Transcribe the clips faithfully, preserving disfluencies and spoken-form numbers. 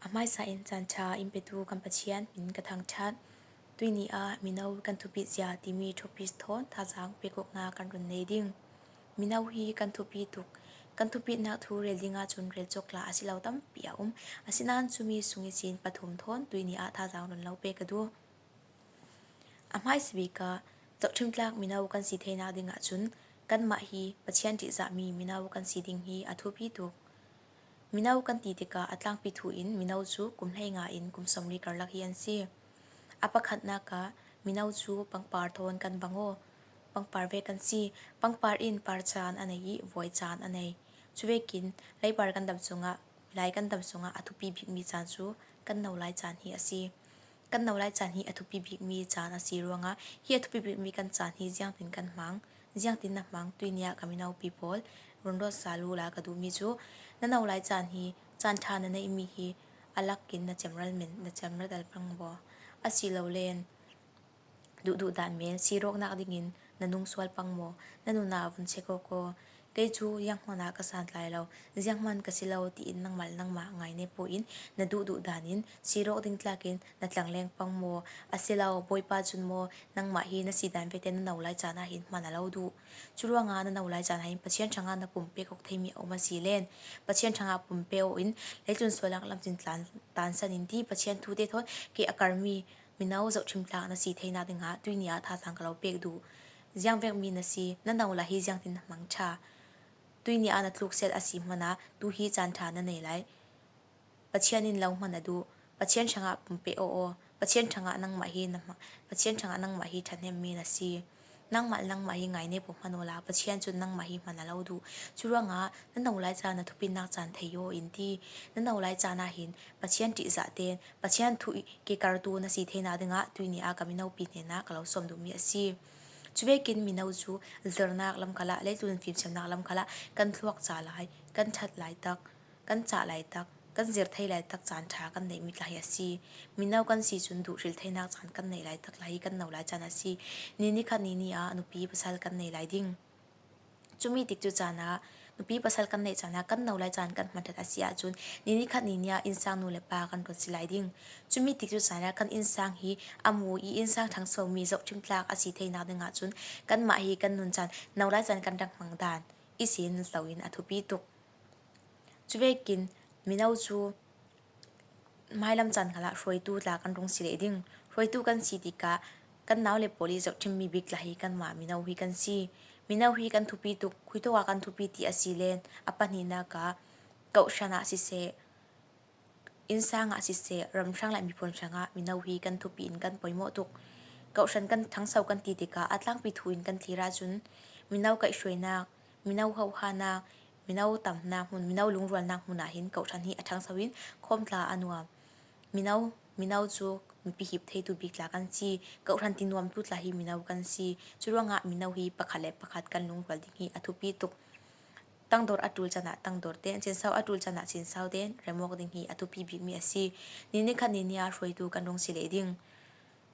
A hmaisa in caan ṭha in petu kan Pathian hmin ka thangṭhat. Tuini ah mino kan thupit zia timi topic thawn thazaang pekawkna kan run nei ding. Mino hi kan thupi tuk. Kan thupitnak thu rel ding ahcun rel cawk la a si lo tampi a um. Asinain cumi sung ihsin pathum thawn tuini ah thazaang run lo pe ka duh. A hmaisa bik ah zohṭhim tlak mino kan si theinak ding ahcun kanmah hi Pathian ṭihzahmi mino kan si ding hi a thupi tuk. Mino kan ti tikah a tlangpi thu in mino cu kum hleinga in kum sawmli karlak hi an si. A pakhatnak ah mino cu pangpar thawn kan bang aw. Pangpar ve kan si. Pangpar in par caan a nei i voi caan a nei. Cuvekin leipar kan dam cungah, milai kan dam cungah a thupi bikmi caan cu kan nolai caan hi a si. Kan nolai caan hi a thupi bikmi caan a si ruangah hi a thupi bikmi kan caan hi ziangtin kan hmang, ziangtin na hmang, tuini ah ka minopi pawl, rundawt sal uhla ka duhmi cu na nolai caan hi, caan ṭha na neihmi hi a lakin na cemral men, na cemral dal pang maw? Asilole, duhduh dan men, sirawknak dingin na nungsual pang maw? Na nunau vun chek awk aw. Kei cu zianghman ah ka santlai lo, zianghman ka si lo, tiin nangmah le nangmah ngaine pawh in na duhduh danin sirawk ding tlakin na tlangleng pang maw? Asilo, Bawipa cun maw, nangmah hi na si dan vete na nolai caan ah hin hman a lo duh. Curuangah na nolai caan ah hin Pathian hrangah na pumpek awk theimi a um a si len, Pathian hrangah pumpe aw in leitlun sualnak lamcin tlan, tansan in ti Pathian thute thawn kei a karmi mino zohṭhim tlak na si theinak dingah tuini ah thazaang ka lo pek duh. Ziangvekmi na si, na nolai hi ziangtin na hmang ṭha? Tuini ah na tlukset a si hmanah tu hi caan ṭha na nei lai. Pathian in lo hman a duh. Pathian hrangah pumpe aw aw. Pathian hrangah nangmah hi na hma-, Pathian hrangah nangmah hi ṭhathnemmi na si. Nangmah le nangmah hi ngaine pawh hman awla Pathian cun nangmah hi hman a lo duh. Curuangah na nolai caan na thupitnak caan thei aw in ti. Na nolai caan ah hin Pathian ṭihzah tein Pathian thu i kekartu na si theinak dingah tuini ah ka minopi hnenah ka lo sawm duhmi a si. Cuvekin mino cu zirnak lam khalah, leitlun fimsiamnak lam khalah kan thluak ca lai, kan ṭhat laitak, kan cah laitak, kan zir thei laitak caan ṭha kan neihmi tla hi a si. Mino kan si cun duh hril theinak caan kan neih laitak tla hi kan nolai caan a si. Ni nikhat ni ni ah nupi pasal kan nei lai ding. Cumi tikcu caan ah nupi pasal kan neih caan ah kan nolai caan kan hmanṭhat a si ahcun ni nikhat ni ni ah innsang nu le pa kan run si lai ding. Cumi tikcu caan ah kan innsang hi a mu i innsang ṭhangsomi zohṭhim tlak a si theinak ding ahcun kanmah hi kan nun caan, nolai caan kan rak hmang dan ihsin lo in a thupi tuk. Cuvekin mino cu hmailam caan khalah hruaitu tla kan rung si leh ding. Hruaitu kan si tikah kan nau le pawl i zohṭhimmi bik tla hi kanmah mino hi kan si. Mino hi kan thupi tuk, khuitawk ah kan thupi ti a si len a pahnihnak ah kohhran ah siseh, innsang ah siseh, ramhrang le miphun hrangah mino hi kan thupi in kan poimawh tuk. Kohhran kan ṭhangso kan ti tikah a tlangpi thu in kan thlir ahcun mino kaihhruainak, mino hohanak, mino tamnak hmun, mino lungrualnak hmun ah hin kohhran hi a ṭhangso in khawm tla a nuam. Mino, mino cu mipi hip theitu bik tla kan si, kohhran tinuamtu tla hi mino kan si. Curuangah mino hi pakhat le pakhat kan lungrual ding hi a thupi tuk. Tangdor a ṭul caan ah tangdor tein, cinsau a ṭul caan ah cinsau tein remawk ding hi a thupi bikmi a si. Ni nikhat ni ni ah hruaitu kan rung si leh ding.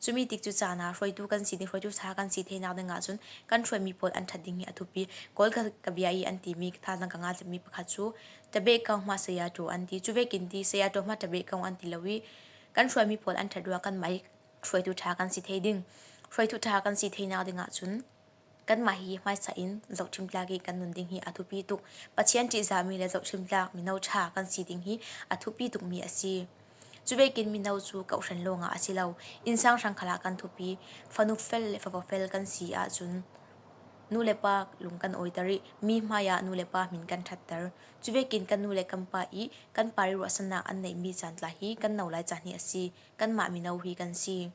Cumi tikcu caan ah hruaitu kan si ding, hruaitu ṭha kan si theinak ding ahcun kan hruaimi pawl an ṭhat ding hi a thupi. Kawl ka, ka bia i an timi thazaang ka ngah zetmi pakhat cu tabeh kau hma saya ṭaw an ti. Cuvekin ti saya ṭaw hma tabeh kau an ti lo i kan hruaimi pawl an ṭhat ruang kanmah hi hruaitu ṭha kan si thei ding. Hruaitu ṭha kan si theinak ding ahcun kanmah hi hmaisa in zohṭhim tlak i kan nun ding hi a thupi tuk. Pathian ṭihzahmi le zohṭhim tlak mino ṭha kan si ding hi a thupi tukmi a si. Cuvekin mino cu kohhran lawngah a si lo, innsang hrang khalah kan thupi. Fanu fel le fapa fel kan si ahcun nu le pa lung kan awiter i mi hmaiah nu le pa hmin kan ṭhatter. Cuvekin kan nu le kan pa i kan par i ruahsannak an neihmi caan tla hi kan nolai caan hi a si. Kanmah mino hi kan si.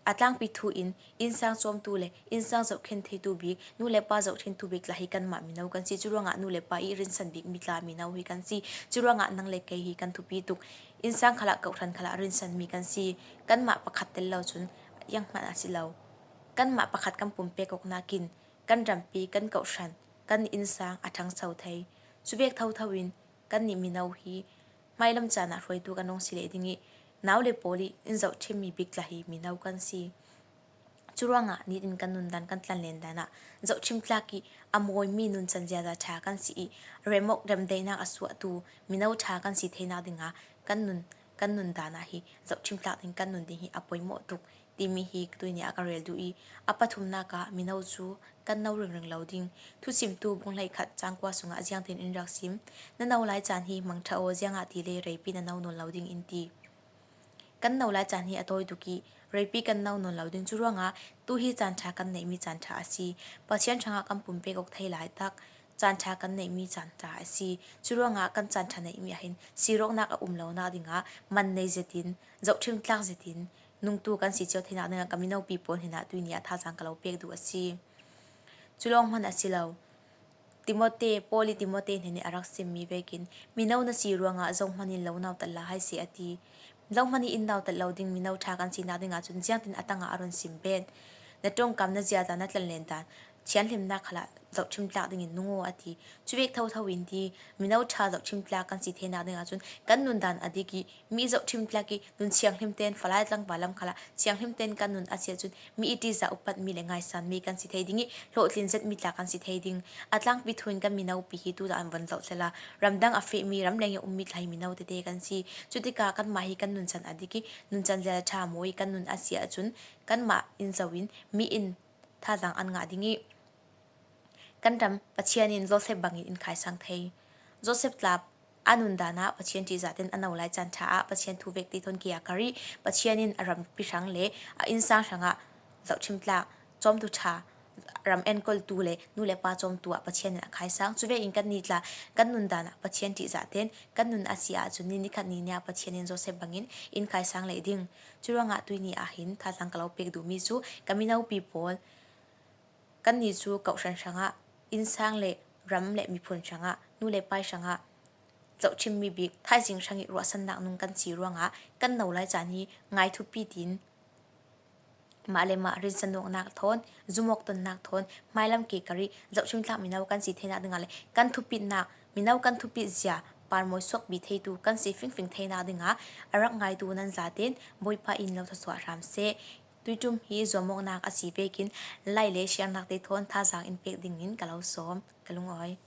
A tlangpi thu in innsang cuamtu le innsang zohkhenh theitu bik, nu le pa zohkhenhtu bik tla hi kanmah mino kan si. Curuangah nu le pa i rinsan bikmi tla mino hi kan si. Curuangah nang le kei hi kan thupi tuk. Innsang khalah, kohhran khalah rinsanmi kan si. Kanmah pakhat tel lo cun zianghman a si lo. Kanmah pakhat kan pumpek awknak in kan rampi, kan kohhran, kan innsang a ṭhangso thei. Cuvek thotho in kannih mino hi hmailam caan ah hruaitu kan rung si leh ding i nau le pawl i in zohṭhimmi bik tla hi mino kan si. Curuangah nitin kan nundan, kan tlanlen dan ah zohṭhim tlak i a mawimi nuncan ziaza ṭha kan si i remawk, remdaihnak a suahtu mino ṭha kan si theinak dingah kan nun kan nun dan ah hi zohṭhim tlak ding, kan nun ding hi a poimawh tuk timi hi tuini ah ka rel duh i, a pathumnak ah mino cu kan no ringring lo ding. Thusimtu bung hleikhat cang kua sungah ziangtin in rak sim? Na no lai caan hi hmang ṭha aw, ziangahtile reipi na no nawn lo ding in ti. Kan no lai caan hi a tawi tuk i, reipi kan no nawn lo ding. Curuangah tu hi caan ṭha kan neihmi caan ṭha a si. Pathian hrangah kan pumpek awk thei lai tak caan ṭha kan neihmi caan ṭha a si. Curuangah kan caan ṭha neihmi ah hin sirawknak a um lonak dingah man nei zetin, zohṭhim tlak zetin, nungtu kan si cio theinak dingah ka minopi pawl hnenah tuini ah thazaang ka lo pek duh a si. Cu lawng hman a si lo. Timote, Paul i Timote hnen i a rak simmi vekin, mino na si ruangah zohman in lo nautat la hai seh a ti. Zohman in nautat lo ding mino ṭha kan sinak dingah cun ziangtin a tangah a run sim pen? Na ṭongkam, na ziaza, na tlanlen dan thianhlimnak khalah zohṭhim tlak dingin nung aw a ti. Cuvek thotho in ti, mino ṭha zohṭhim tlak kan si theinak dingah cun kan nun dan a dik i, mi zohṭhim tlak i nun thianghlim tein falai tlangval lam khalah thianghlim tein kan nun a si ahcun mi i ṭihzah upatmi le ngaisanmi kan si thei ding i hlawhtlin zetmi tla kan si thei ding. A tlangpi thu in kan minopi hi tu dah an von zoh sehla, ramdang a fehmi, ramleng i ummi tla hi mino tete kan si. Cutikah kanmah hi kan nuncan a dik i nuncan zel ṭha maw i kan nun a si ahcun kanmah in zoh in mi in thazaang an ngah ding i kan ram Pathian in Joseph bangin in khaisang thei. Joseph tla a nun dan ah Pathian ṭihzah tein a no lai caan ṭha ah Pathian thu vek te thawn ke a kar i Pathian in a rampi hrang le a innsang hrangah zohṭhim tlak, cawmtu ṭha, ram enkoltu le nu le pa cawmtu ah Pathian in a khaisang. Cuvekin kannih tla kan nun dan ah Pathian ṭihzah tein kan nun a si ahcun ni nikhat ni nih ah Pathian in Joseph bangin in khaisang leh ding. Curuangah tuini ah hin thazaang ka lo pek duhmi cu ka minopi pawl, kannih cu kawhhran hrangah, innsang le ram le miphun hrangah, nu le pa hrangah zohṭhimmi bik thaizing hrang i ruahsannak nung kan si ruangah kan no lai caan hi ngai thupi tiin mah le mah rinsanawknak thawn, zumawk tonnak thawn, hmailam ke kar i zohṭhim tlak mino kan si theinak dingah le kan thupitnak, mino kan thupit zia parmawi suakpi theitu kan si fingfing theinak dingah a rak ngaitu nan zaten Bawipa in lo thluachuah hram seh. Tuiṭum hi zuamawknak a si vekin lai le siangnak te thawn thazaang in pek dingin ka lo sawm, ka lungawi.